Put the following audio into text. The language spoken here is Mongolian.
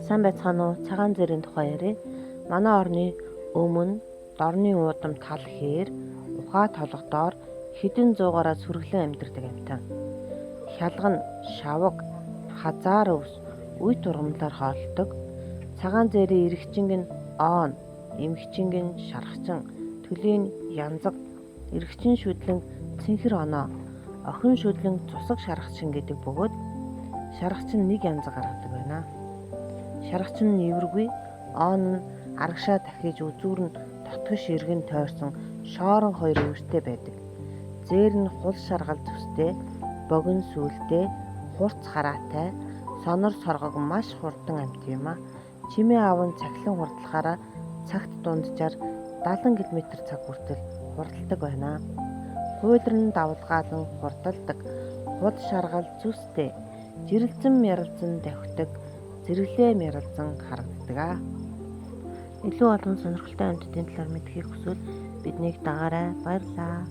Сайн байцгаана уу? Цагаан зээрийн тухай яриа. Манай орны өмнө дорны уудам тал хээр ухаа толгодоор хэдэн зуугаараа сүргэлэн амьдардаг амьтан. Хялган, шаваг, хазаар өвс, үе тургамлаар хооллодог. Цагаан зээрийн эрэгчинг нь оон, эмэгчинг нь шаргачин, төлийн янзаг, эрэгчин шүдлэн цэнхэр оноо, охин шүдлэн цусаг шаргачин гэдэг бөгөөд шаргачин нэг янзаг гаргадаг байна. Шаргачин нь эвэргүй, оон нь арагшаа дахиж үзүүр нь дотгош эргэн тойрсон шоорон хоёр эвэртэй байдаг. Зээр нь хул шаргал төстэй, богино сүүлтэй, хурц хараатай, сонор соргог маш хурдан амьт юм а. Чимээ аван цахилан хурдлахаараа цагт дунджаар 70 км цаг хүртэл хурдладаг байна. Хуулиран давлгаалan хурдалдаг, хул шаргал зүстэй, жирэлзэн мяралзан давхидаг, зэрэглээ мяралзан харагддаг аа. Илүү олон сонирхолтой амьтдын талаар мэдэхийг хүсвэл биднийг дагаарай. Баярлалаа.